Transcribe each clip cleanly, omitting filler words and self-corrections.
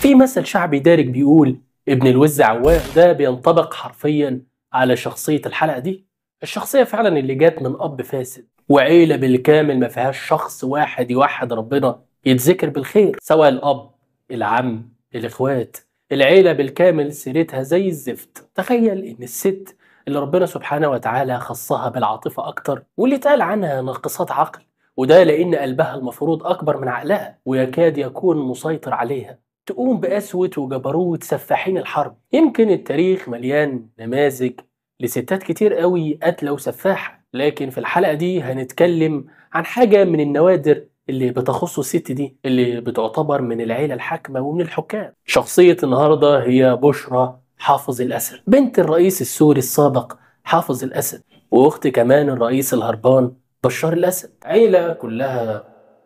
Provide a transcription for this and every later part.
في مثل شعبي دارج بيقول ابن الوز عواه، ده بينطبق حرفيا على شخصية الحلقة دي. الشخصية فعلا اللي جات من أب فاسد وعيلة بالكامل ما فيهاش شخص واحد يوحد ربنا يتذكر بالخير، سواء الأب، العم، الإخوات، العيلة بالكامل سيرتها زي الزفت. تخيل إن الست اللي ربنا سبحانه وتعالى خصها بالعاطفة أكتر واللي اتقال عنها ناقصات عقل، وده لأن قلبها المفروض أكبر من عقلها ويكاد يكون مسيطر عليها، تقوم بقسوة وجبروت سفاحين الحرب. يمكن التاريخ مليان نماذج لستات كتير قوي قتلة وسفاحة، لكن في الحلقة دي هنتكلم عن حاجة من النوادر اللي بتخص الست دي، اللي بتعتبر من العيلة الحاكمة ومن الحكام. شخصية النهاردة هي بشرى حافظ الأسد، بنت الرئيس السوري السابق حافظ الأسد، وأخت كمان الرئيس الهربان بشار الأسد. عيلة كلها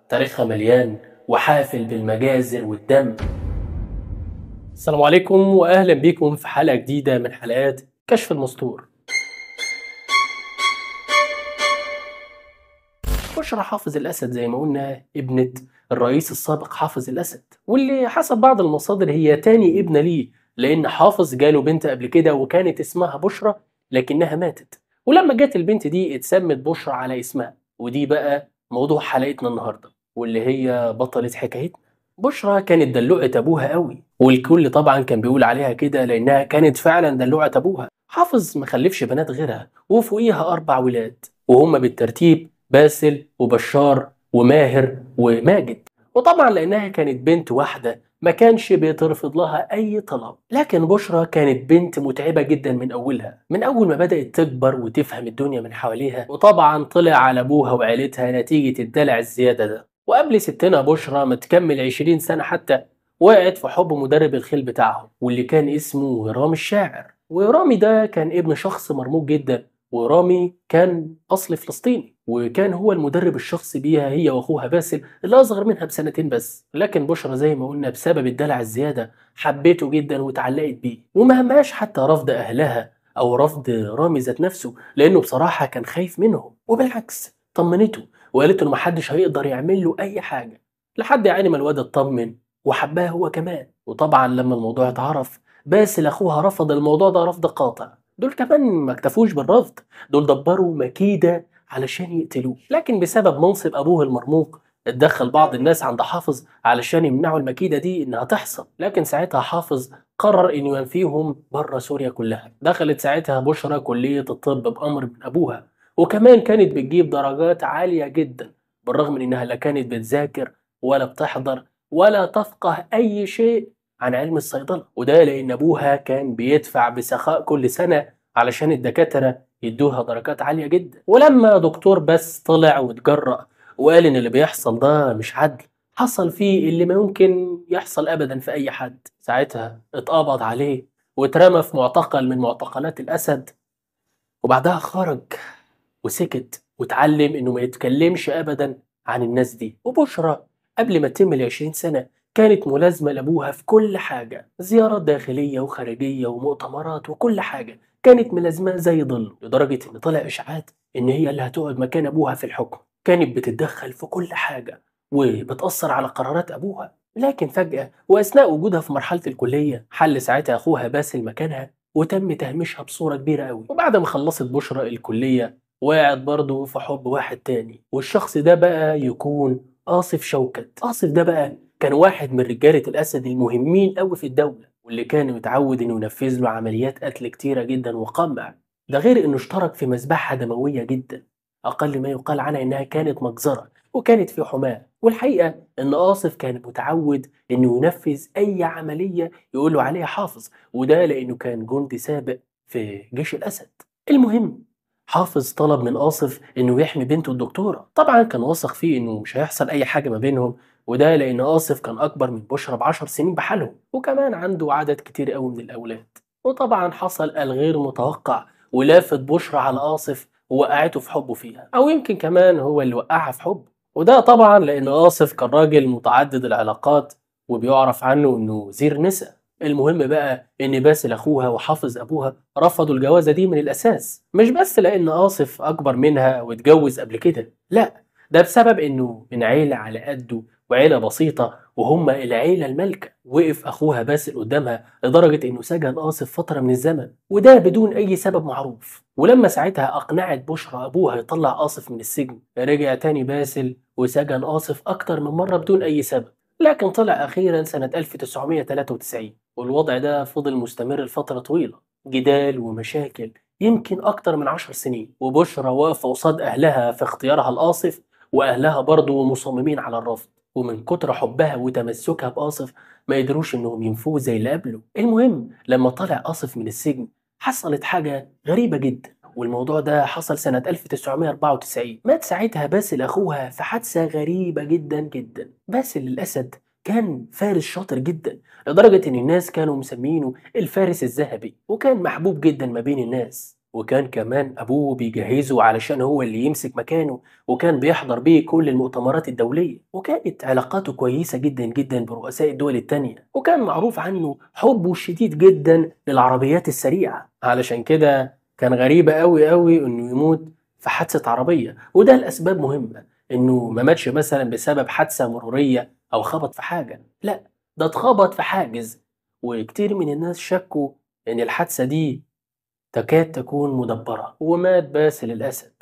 تاريخها مليان وحافل بالمجازر والدم. السلام عليكم وأهلا بكم في حلقة جديدة من حلقات كشف المستور. بشرى حافظ الأسد زي ما قلنا ابنة الرئيس السابق حافظ الأسد، واللي حسب بعض المصادر هي تاني ابنة ليه، لأن حافظ جاله بنت قبل كده وكانت اسمها بشرى لكنها ماتت، ولما جت البنت دي اتسمت بشرى على اسمها. ودي بقى موضوع حلقتنا النهارده واللي هي بطلة حكايتنا. بشرى كانت دلوعة أبوها قوي، والكل طبعا كان بيقول عليها كده لأنها كانت فعلا دلوعة أبوها. حافظ ما خلفش بنات غيرها، وفوقيها 4 ولاد، وهم بالترتيب باسل وبشار وماهر وماجد. وطبعا لأنها كانت بنت واحدة ما كانش بيترفض لها أي طلب، لكن بشرى كانت بنت متعبة جدا من أولها، من أول ما بدأت تكبر وتفهم الدنيا من حواليها. وطبعا طلع على أبوها وعيلتها نتيجة الدلع الزيادة ده. وقبل ستنا بشرى ما تكمل 20 سنة حتى، وقعت في حب مدرب الخيل بتاعهم واللي كان اسمه رامي الشاعر. ورامي ده كان ابن شخص مرموق جدا، ورامي كان أصل فلسطيني، وكان هو المدرب الشخصي بيها هي واخوها باسل اللي اصغر منها بسنتين بس. لكن بشرى زي ما قلنا بسبب الدلع الزيادة حبيته جدا وتعلقت بيه، وما همهاش حتى رفض اهلها او رفض رامي ذات نفسه، لانه بصراحة كان خايف منهم. وبالعكس طمنته وقالت له محدش هيقدر يعمل له اي حاجة، لحد يعني ما الواد اطمن وحبها هو كمان. وطبعا لما الموضوع اتعرف باسل اخوها رفض الموضوع ده رفض قاطع. دول كمان ما اكتفوش بالرفض، دول دبروا مكيده علشان يقتلوه، لكن بسبب منصب ابوه المرموق اتدخل بعض الناس عند حافظ علشان يمنعوا المكيده دي انها تحصل. لكن ساعتها حافظ قرر انه ينفيهم بره سوريا كلها. دخلت ساعتها بشرى كليه الطب بامر من ابوها، وكمان كانت بتجيب درجات عالية جدا، بالرغم من انها لا كانت بتذاكر ولا بتحضر ولا تفقه اي شيء عن علم الصيدله، وده لان ابوها كان بيدفع بسخاء كل سنة علشان الدكاترة يدوها درجات عالية جدا. ولما دكتور بس طلع واتجرأ وقال ان اللي بيحصل ده مش عدل، حصل فيه اللي ما يمكن يحصل ابدا في اي حد. ساعتها اتقبض عليه واترمى في معتقل من معتقلات الاسد، وبعدها خرج وسكت واتعلم انه ما يتكلمش ابدا عن الناس دي. وبشرى قبل ما تتم 20 سنة كانت ملازمة لأبوها في كل حاجة، زيارات داخلية وخارجية ومؤتمرات وكل حاجة، كانت ملازمة زي ظله، لدرجة إن طلع إشاعات إن هي اللي هتقعد مكان أبوها في الحكم. كانت بتتدخل في كل حاجة وبتأثر على قرارات أبوها. لكن فجأة وأثناء وجودها في مرحلة الكلية حل ساعتها أخوها باسل مكانها وتم تهميشها بصورة كبيرة أوي. وبعد ما خلصت بشرى الكلية وقعت برضه في حب واحد تاني، والشخص ده بقى يكون آصف شوكت. آصف ده بقى كان واحد من رجالة الأسد المهمين قوي في الدولة، واللي كان متعود إنه ينفذ له عمليات قتل كتيرة جدا وقمع، ده غير إنه اشترك في مذبحة دموية جدا أقل ما يقال عنها إنها كانت مجزرة وكانت في حماة. والحقيقة إن آصف كان متعود إنه ينفذ أي عملية يقول له عليها حافظ، وده لأنه كان جندي سابق في جيش الأسد. المهم حافظ طلب من آصف إنه يحمي بنته الدكتورة، طبعا كان واثق فيه إنه مش هيحصل أي حاجة ما بينهم، وده لأن آصف كان أكبر من بشرى ب10 سنين بحالهم، وكمان عنده عدد كتير قوي من الأولاد. وطبعا حصل الغير متوقع ولافت بشرى على آصف ووقعته في حبه فيها، أو يمكن كمان هو اللي وقعها في حبه. وده طبعا لأن آصف كان راجل متعدد العلاقات وبيعرف عنه إنه زير نساء. المهم بقى إن باسل أخوها وحافظ أبوها رفضوا الجوازة دي من الأساس، مش بس لأن آصف أكبر منها واتجوز قبل كده، لا ده بسبب إنه من عيلة على قده وعيلة بسيطة، وهم العيلة المالكة. وقف أخوها باسل قدامها لدرجة إنه سجن آصف فترة من الزمن، وده بدون أي سبب معروف. ولما ساعتها أقنعت بشرى أبوها يطلع آصف من السجن، رجع تاني باسل وسجن آصف أكتر من مرة بدون أي سبب، لكن طلع أخيرا سنة 1993. والوضع ده فضل مستمر لفترة طويلة، جدال ومشاكل يمكن أكتر من 10 سنين، وبشرى واقفة قصاد أهلها في اختيارها لآصف، وأهلها برضه مصممين على الرفض، ومن كتر حبها وتمسكها بآصف ما قدروش إنهم ينفوه زي اللي قبله. المهم لما طلع آصف من السجن حصلت حاجة غريبة جدا، والموضوع ده حصل سنة 1994. مات ساعتها باسل أخوها في حادثة غريبة جدا جدا. باسل الأسد كان فارس شاطر جدا لدرجة إن الناس كانوا مسمينه الفارس الذهبي، وكان محبوب جدا ما بين الناس، وكان كمان أبوه بيجهزه علشان هو اللي يمسك مكانه، وكان بيحضر بيه كل المؤتمرات الدولية، وكانت علاقاته كويسة جدا جدا برؤساء الدول التانية، وكان معروف عنه حبه الشديد جدا للعربيات السريعة. علشان كده كان غريب قوي قوي إنه يموت في حادثة عربية، وده لأسباب مهمة، إنه ما ماتش مثلا بسبب حادثة مرورية أو خبط في حاجة، لا ده اتخبط في حاجز، وكتير من الناس شكوا إن الحادثة دي تكاد تكون مدبرة. ومات باسل الأسد،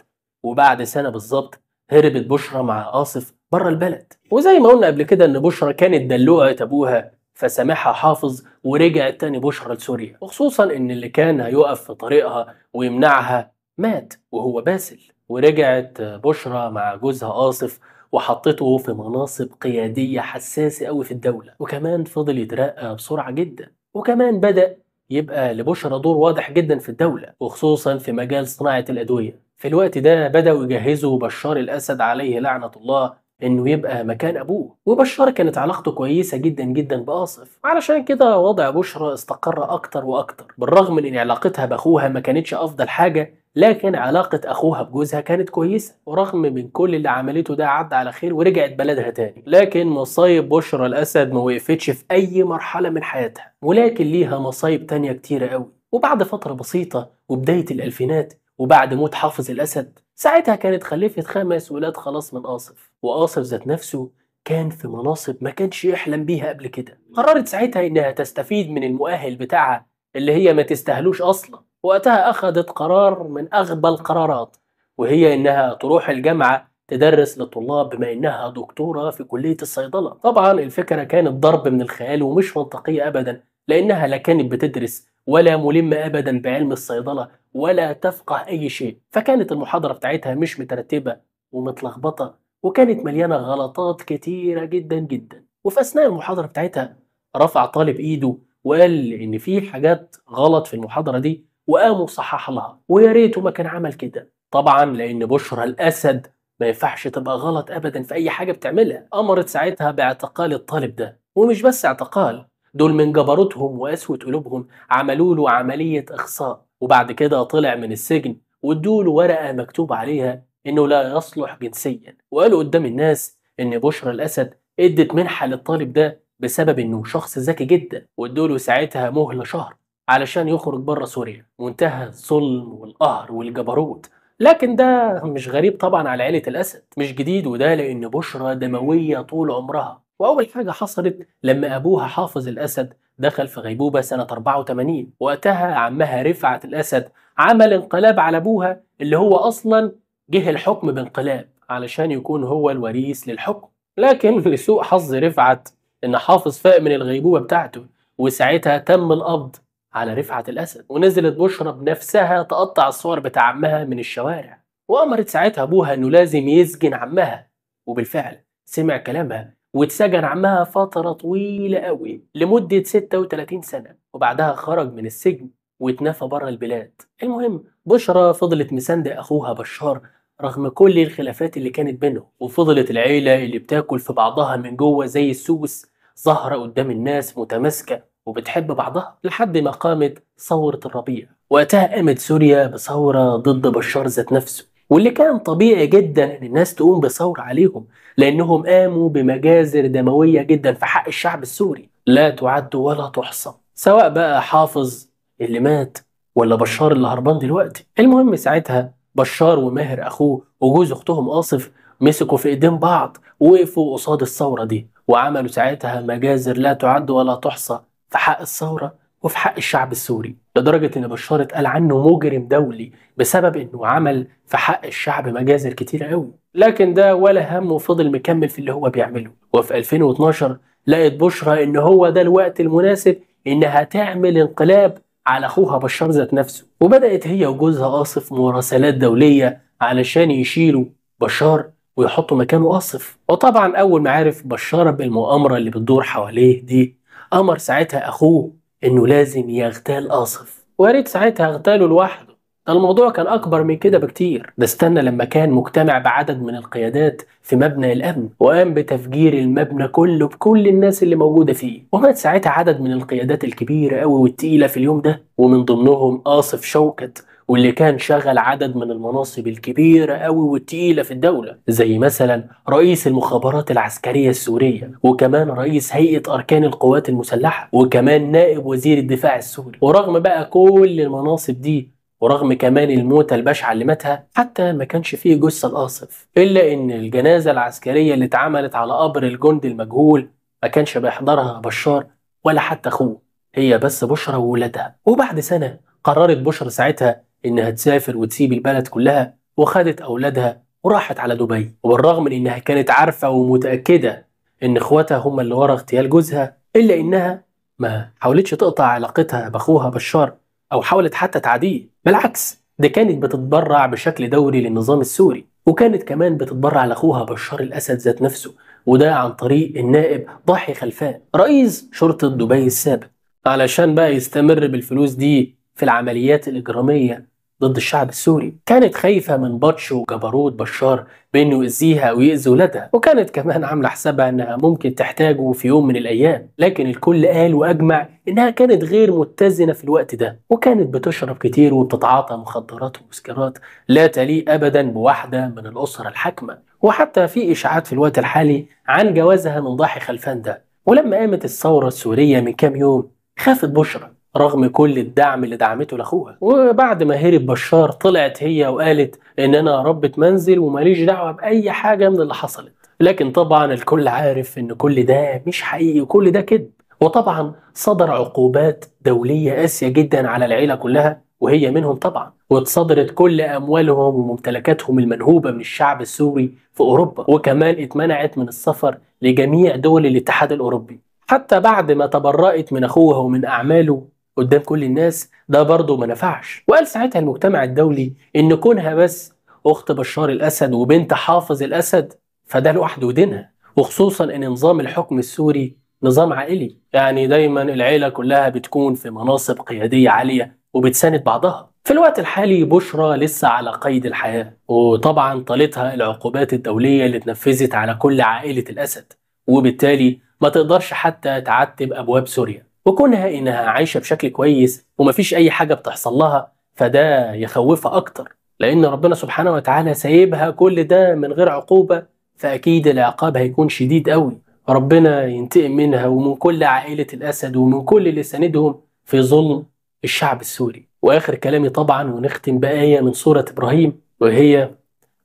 وبعد سنة بالظبط هربت بشرى مع آصف بره البلد. وزي ما قلنا قبل كده إن بشرى كانت دلوعة أبوها، فسامحها حافظ ورجعت تاني بشرى لسوريا، وخصوصا إن اللي كان هيقف في طريقها ويمنعها مات وهو باسل. ورجعت بشرى مع جوزها آصف وحطته في مناصب قيادية حساسة قوي في الدولة، وكمان فضل يترقى بسرعة جدا، وكمان بدأ يبقى لبشرى دور واضح جدا في الدولة، وخصوصا في مجال صناعة الأدوية. في الوقت ده بدأوا يجهزوا بشار الأسد عليه لعنة الله إنه يبقى مكان أبوه، وبشار كانت علاقته كويسة جدا جدا بآصف، علشان كده وضع بشرى استقر أكتر وأكتر، بالرغم من إن علاقتها بأخوها ما كانتش أفضل حاجة، لكن علاقة أخوها بجوزها كانت كويسة. ورغم من كل اللي عملته ده عدى على خير ورجعت بلدها تاني. لكن مصايب بشرى الأسد ما وقفتش في أي مرحلة من حياتها، ولكن ليها مصايب تانية كتيرة قوي. وبعد فترة بسيطة وبداية الألفينات وبعد موت حافظ الأسد، ساعتها كانت خلفت 5 ولاد خلاص من آصف، وآصف ذات نفسه كان في مناصب ما كانش يحلم بيها قبل كده. قررت ساعتها إنها تستفيد من المؤهل بتاعها اللي هي ما تستاهلوش أصلا. وقتها أخذت قرار من أغبى القرارات، وهي إنها تروح الجامعة تدرس للطلاب بما إنها دكتورة في كلية الصيدلة. طبعا الفكرة كانت ضرب من الخيال ومش منطقية أبدا، لأنها لا كانت بتدرس ولا ملمة أبدا بعلم الصيدلة ولا تفقه أي شيء، فكانت المحاضرة بتاعتها مش مترتبة ومتلخبطة، وكانت مليانة غلطات كتيرة جدا جدا. وفي أثناء المحاضرة بتاعتها رفع طالب إيده وقال إن في حاجات غلط في المحاضرة دي، وقاموا صحح لها، ويا ريته ما كان عمل كده. طبعا لأن بشرى الأسد ما ينفعش تبقى غلط أبدا في أي حاجة بتعملها. أمرت ساعتها باعتقال الطالب ده، ومش بس اعتقال، دول من جبروتهم وقسوة قلوبهم عملوا له عملية إخصاء، وبعد كده طلع من السجن وادوا له ورقة مكتوب عليها إنه لا يصلح جنسيا، وقالوا قدام الناس إن بشرى الأسد ادت منحة للطالب ده بسبب إنه شخص ذكي جدا، وادوا له ساعتها مهلة شهر علشان يخرج بره سوريا. منتهى الظلم والقهر والجبروت. لكن ده مش غريب طبعا على عيلة الأسد، مش جديد، وده لأن بشرى دموية طول عمرها. وأول حاجة حصلت لما أبوها حافظ الأسد دخل في غيبوبة سنة 84، وقتها عمها رفعت الأسد عمل انقلاب على أبوها اللي هو أصلا جه الحكم بانقلاب علشان يكون هو الوريث للحكم. لكن لسوء حظ رفعت إن حافظ فاق من الغيبوبة بتاعته، وساعتها تم القبض على رفعت الأسد، ونزلت بشرى بنفسها تقطع الصور بتاع عمها من الشوارع، وأمرت ساعتها أبوها إنه لازم يسجن عمها، وبالفعل سمع كلامها واتسجن عمها فترة طويلة قوي لمدة 36 سنة، وبعدها خرج من السجن واتنفى بره البلاد. المهم بشرى فضلت مساندة أخوها بشار رغم كل الخلافات اللي كانت بينهم، وفضلت العيلة اللي بتاكل في بعضها من جوه زي السوس ظاهرة قدام الناس متماسكة وبتحب بعضها، لحد ما قامت ثورة الربيع. وقتها قامت سوريا بثورة ضد بشار ذات نفسه، واللي كان طبيعي جدا ان الناس تقوم بثورة عليهم، لانهم قاموا بمجازر دموية جدا في حق الشعب السوري لا تعد ولا تحصى، سواء بقى حافظ اللي مات ولا بشار اللي هربان دلوقتي. المهم ساعتها بشار وماهر اخوه وجوز اختهم آصف مسكوا في ايدين بعض ووقفوا قصاد الثورة دي، وعملوا ساعتها مجازر لا تعد ولا تحصى في حق الثورة وفي حق الشعب السوري، لدرجة إن بشار اتقال عنه مجرم دولي بسبب إنه عمل في حق الشعب مجازر كتيرة قوي. لكن ده ولا هم، وفضل مكمل في اللي هو بيعمله. وفي 2012 لقت بشرى إن هو ده الوقت المناسب إنها تعمل انقلاب على أخوها بشار ذات نفسه، وبدأت هي وجوزها آصف مراسلات دولية علشان يشيلوا بشار ويحطوا مكانه آصف. وطبعا أول ما عرف بشار بالمؤامرة اللي بتدور حواليه دي، أمر ساعتها أخوه إنه لازم يغتال آصف، ويا ريت ساعتها اغتاله لوحده، ده الموضوع كان أكبر من كده بكتير. ده استنى لما كان مجتمع بعدد من القيادات في مبنى الأمن، وقام بتفجير المبنى كله بكل الناس اللي موجودة فيه، ومات ساعتها عدد من القيادات الكبيرة أوي والتقيلة في اليوم ده، ومن ضمنهم آصف شوكت، واللي كان شغل عدد من المناصب الكبيرة أوي والتقيلة في الدولة، زي مثلا رئيس المخابرات العسكرية السورية، وكمان رئيس هيئة أركان القوات المسلحة، وكمان نائب وزير الدفاع السوري. ورغم بقى كل المناصب دي، ورغم كمان الموتة البشعة اللي ماتها، حتى ما كانش فيه جثة لآصف، إلا إن الجنازة العسكرية اللي اتعملت على قبر الجندي المجهول ما كانش بيحضرها بشار ولا حتى أخوه، هي بس بشرى وولادها. وبعد سنة قررت بشرى ساعتها إنها تسافر وتسيب البلد كلها، وخدت أولادها وراحت على دبي. وبالرغم من إنها كانت عارفة ومتأكدة إن إخواتها هم اللي ورا اغتيال جوزها، إلا إنها ما حاولتش تقطع علاقتها بأخوها بشار أو حاولت حتى تعاديه، بالعكس ده كانت بتتبرع بشكل دوري للنظام السوري، وكانت كمان بتتبرع لأخوها بشار الأسد ذات نفسه، وده عن طريق النائب ضاحي خلفان رئيس شرطة دبي السابق، علشان بقى يستمر بالفلوس دي في العمليات الإجرامية ضد الشعب السوري. كانت خايفة من بطش وجبروت بشار بأنه يؤذيها أو يؤذي ولادها، وكانت كمان عاملة حسابها أنها ممكن تحتاجه في يوم من الأيام، لكن الكل قال وأجمع أنها كانت غير متزنة في الوقت ده، وكانت بتشرب كتير وبتتعاطى مخدرات ومسكرات لا تليق أبدا بواحدة من الأسرة الحاكمة. وحتى في إشاعات في الوقت الحالي عن جوازها من ضاحي خلفان ده. ولما قامت الثورة السورية من كام يوم خافت بشرى رغم كل الدعم اللي دعمته لاخوها، وبعد ما هرب بشار طلعت هي وقالت ان انا ربة منزل وماليش دعوه باي حاجه من اللي حصلت. لكن طبعا الكل عارف ان كل ده مش حقيقي وكل ده كذب. وطبعا صدر عقوبات دوليه قاسيه جدا على العيله كلها وهي منهم طبعا، واتصدرت كل اموالهم وممتلكاتهم المنهوبه من الشعب السوري في اوروبا، وكمان اتمنعت من السفر لجميع دول الاتحاد الاوروبي. حتى بعد ما تبرأت من اخوها ومن اعماله قدام كل الناس ده برضه ما نفعش. وقال ساعتها المجتمع الدولي ان كونها بس اخت بشار الاسد وبنت حافظ الاسد فده لوحده دينها، وخصوصا ان نظام الحكم السوري نظام عائلي، يعني دايما العيله كلها بتكون في مناصب قياديه عاليه وبتساند بعضها. في الوقت الحالي بشرى لسه على قيد الحياه، وطبعا طالتها العقوبات الدوليه اللي اتنفذت على كل عائله الاسد، وبالتالي ما تقدرش حتى تعتب ابواب سوريا. وكونها انها عايشه بشكل كويس ومفيش اي حاجه بتحصل لها فده يخوفها اكتر، لان ربنا سبحانه وتعالى سايبها كل ده من غير عقوبه، فاكيد العقاب هيكون شديد قوي. ربنا ينتقم منها ومن كل عائله الاسد ومن كل اللي ساندهم في ظلم الشعب السوري. واخر كلامي طبعا ونختم بآية من سورة ابراهيم، وهي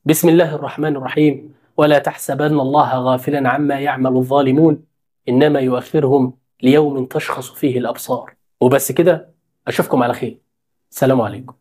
بسم الله الرحمن الرحيم: ولا تحسبن الله غافلا عما يعمل الظالمون انما يؤخرهم ليوم تشخص فيه الأبصار. وبس كده، أشوفكم على خير. سلام عليكم.